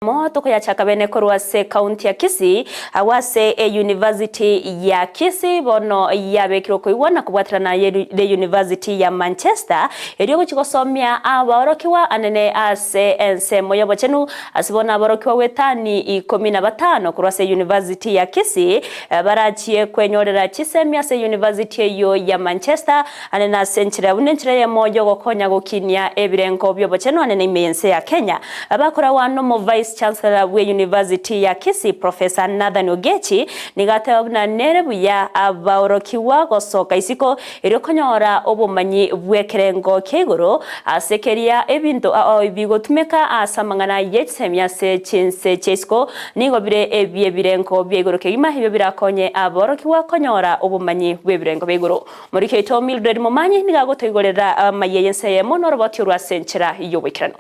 Mo tokoyachaka bene korwa ase ekaunti ya Kisii, agwo ase eyunivasiti ya Kisii bono yabekirwe okoigwa na kobwaterana neyunivasiti ya Manchester erio gochia gosomia abaorokigwa anene ase ensemo y'obochenu ase bono aborokigwa gwetani ikomi na batano korwa ase eyunivasiti ya Kisii barachie kwenyorera chisemi ase eyunivasiti eyio ya Manchester anene ase enchera buna enchera eyemo y'ogokonya gokinia ebirengo bi'obochenu anene ime y'ense ya Kenya. Abakoragwa nomo Vice Chancellor bwe University ya Kisii Professor Nathan Ogechi nigo ateba buna nere buya abaorokigwa gosoka isiko erio konyora obomanyi bw'ekerengo kia igoro ase keria ebinto ao bigotumeka ase amang'ana ye chisemi ase chinse chia isiko nigo bire ebiebirengo bia igoro kegima ebio birakonye abaorokigwa konyora obomanyi bw'ebirengo bia igoro. Moriki oito Mildred Momanyi nigo agotoigorera amayia y'ense eyemo noroboti orwo ase enchera y'oboikeranu.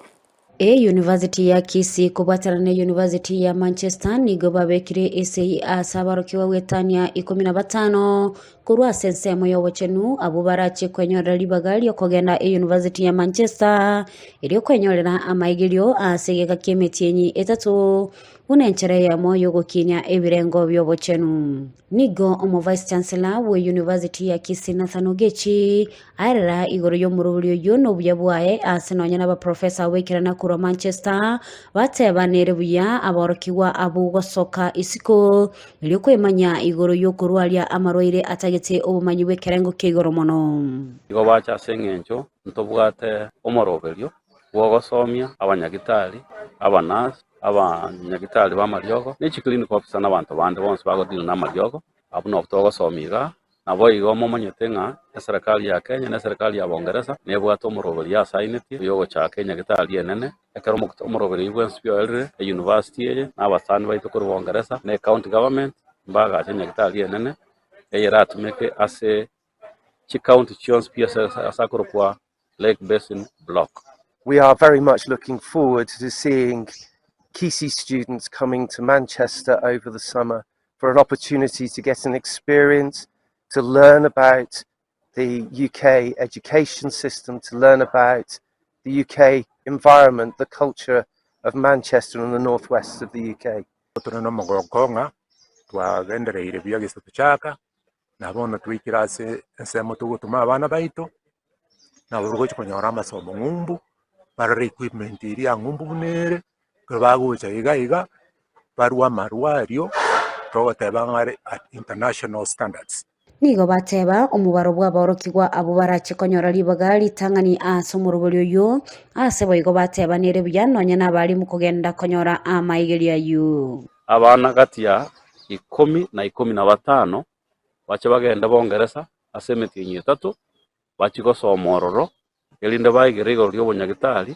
Eyunivasiti ya Kisii kobwatana na Eyunivasiti ya Manchester nigo babekire esegi ase abarokigwa goetania 15 korwa ase ensemo y'obochenu abwo barache kwenyorera ribaga ri'okogenda Eyunivasiti ya Manchester erio kwenyorera amaigerio ase egeka ki'emetienyi etato buna enchera eyemo y'ogokinia ebirengo bi'obochenu. Nigo omo-vice chancellor bw'eyunivasiti ya Kisii Nathan Ogechi aerera igoro y'omorobori oyio na obuya bwaye ase nonya n'abaprofesa goikerana korwa Manchester bateba nere buya aborokigwa abwo gosoka isiko erio kwemanya igoro y'okorwaria amarwaire atagete obomanyi bw'ekerengo kia igoro mono. Igo bacha ase engencho ntobwate omoroberio bw'ogosomia abanyagitari, abanurse, abanyagitari b'amariogo, ne chiclinic officer na abanto bande bonsi bagodeal namariogo, abwo nabo togosomia igaa. Naboigo momanyete ng'a eserekari ya Kenya na eserekari ya Bongeresa nebwate omoroberi yasainetie oyogochaka enyagitari enene. Ekero omoroberi oyio bwensi bioerire, eyunivasiti eye na abasani baito korwa Bongeresa na ecounty government mbagache enyagitari enene eyeratumeke ase chicounty chionsi pi ase ase akorokwa Lake Basin Block. We are very much looking forward to seeing Kisii students coming to Manchester over the summer for an opportunity to get an experience, to learn about the UK education system, to learn about the UK environment, the culture of Manchester and the northwest of the UK. Tore nomogoko ng'a twagendereire buya gese tochaka, na bono twaikire ase ensemo togotoma abana baito, nabo bagochia konyora amasomo ng'umbu, barore equipment eria ya ng'umbu buna ere, ekero bagocha iga iga, barwe amarwa ario, togoteba ng'a are at international standards. Nigo bateba, Omobaro bw'aborokigwa abwo barache konyora ribaga ritang'ani ase omorobori oyio, ase boigo bateba nere buya nonya nabarimu kogenda konyora amaigerio ayio. Abana gati ya ikomi na ikomi na batano bache bagende Bongeresa ase emetienyi etato, bachie gosoma ororo, erinde baigere igoro ri'obonyagitari,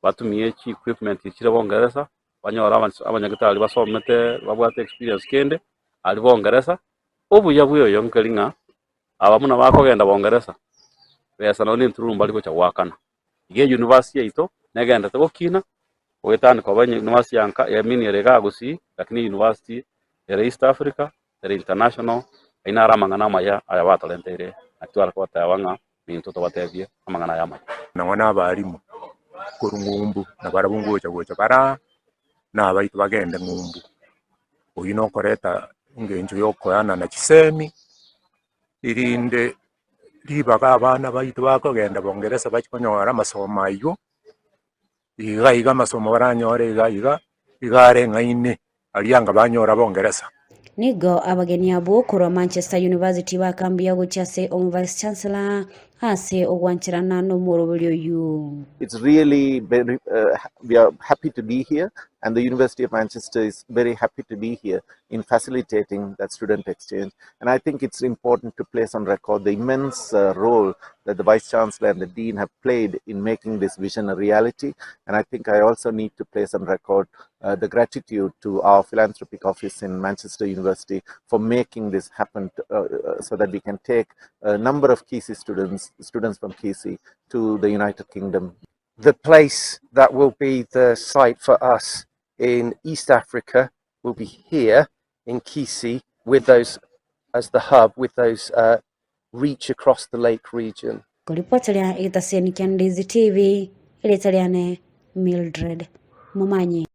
batumie chi equipment chire Bongeresa, banyore abanyagitari basomete babwate experience kende aria Bongeresa. Obuya bwa oyo nkeri ng'a aba buna bakogenda Bongeresa, besa nonye na entururu mbari gocha goakana. Iga eyunivasiti yaito negenderete gokina, goetania koba eyunivasiti ya nka I mean ere igaa Gusii, lakini eyunivasiti ere East Africa, ere international, ayio naro amang'ana amaya aya batorenteire naki tware koteba ng'a nintwe tobatebie amang'ana aya amaya. Nang'o nabarimu korwa ng'umbu, nabarabwo ngocha gocha bare aa, na abaito bagende ng'umbu. Oyio nokoreta engencho ya okoeanana chisemi, erinde ribaga abana baito bakogenda bongeresa bachie konyora amasomo aywo, iga iga amasomo baranyore iga iga, iga areng'aine aria anga banyora bongeresa. Nigo abageni abwo korwa Manchester University bakambuya gochia ase omo-vice chancellor ase ogwancherana nomoroberi oyio. It's really very, we are happy to be here and the University of Manchester is very happy to be here in facilitating that student exchange. And I think it's important to place on record the immense role that the Vice Chancellor and the Dean have played in making this vision a reality. And I think I also need to place on record the gratitude to our philanthropic office in Manchester University for making this happen so that we can take a number of Kisii students, students from Kisii, to the United Kingdom. The place that will be the site for us in East Africa will be here in Kisii with those as the hub with those reach across the lake region. Koripoteria egetaseni kia Ndizi TV, erieta riane Mildred Momanyi.